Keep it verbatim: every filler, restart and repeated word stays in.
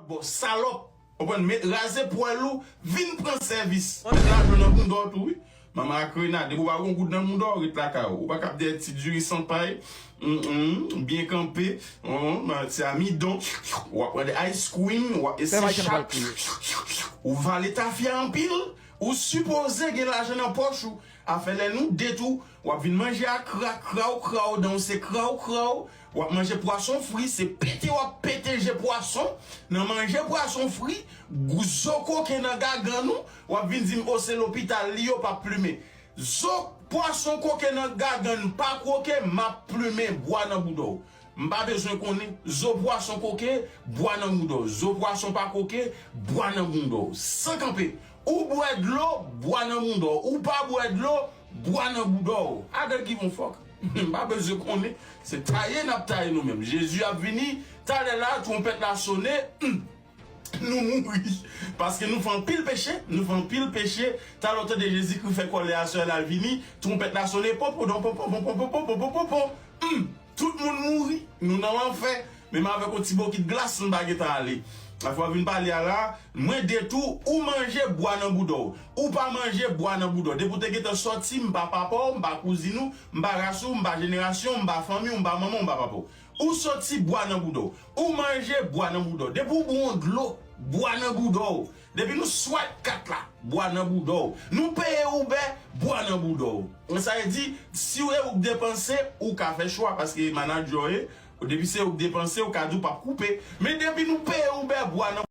Bon, salòp, konprann, met raze pwèl ou, vin pran sèvis. Met lajan nan bounda w tou, wi. Manman ak Rena, depi w pa gon goud nan bounda w, ret lakay ou. Ou pa kap dèyè ti diri san pay, mm, mm, byen kanpe, mm, mm, ti amidon, w ap mande ice cream, w ap ese chak, ou vale tafya anpil, ou sipoze gen lajan nan pòch ou. Afè lè nou de tou, w ap vin manje a kra, kraw, kraw, dan w se kraw, kraw, w ap manje pwason fri, se pete w ap pete je pwason, nan manje pwason fri, gou- zo koke nan gagann ou, w ap vin di m, o, se lopital li yo p ap plimen. Zo pwason koke nan gagann pa kwoke, m ap plimen bwa nan bounda w. M pa bezwen konnen. Zo pwason koke, bwa nan bounda w. Zo pwason pa koke, bwa nan bounda w. San kanpe. Ou bwè dlo, bwa nan bounda w. Ou pa bwè dlo, bwa nan bounda w. I don't give a fuck. M pa bezwen konnen. Se taye n ap taye nou menm. Jezi ap vini. Talè la, twonpèt la sonnen. Hmm. Nou mouri. Paske nou fè anpil peche, nou fè anpil peche. Talè w tande Jezikri fè kòlè a sou l al vini, twonpèt la sonnen, ponpon, ponpon, ponpon, ponpon, ponpon, ponpon, ponpon. Hmm. Tout moun mouri, nou nan lanfè. Menm avèk yon ti bokit glas, m pa gentan ale. Afè w vin pale a la, mwen de tou, ou manje bwa nan bounda w. Ou pa manje bwa nan bounda w. Depi w te gentan sòti, m pa papa w, m pa kouzin ou, m pa ras ou, m pa jenerasyon w, m pa fanmi w, m pa manman w, m pa papa w. Ou sòti bwa nan bounda w. Ou manje bwa nan bounda w. Depi w bwè yon dlo, bwa nan bounda w. Depi nou swipe kat la, bwa nan bounda w. Nou peye Uber, bwa nan bounda w. Sa vle di, si w e ou k depanse, ou ka fè chwa, paske manadjè w ye, depi se ou k depanse, ou ka di w p ap koupe. Men depi nou peye Uber, bwa nan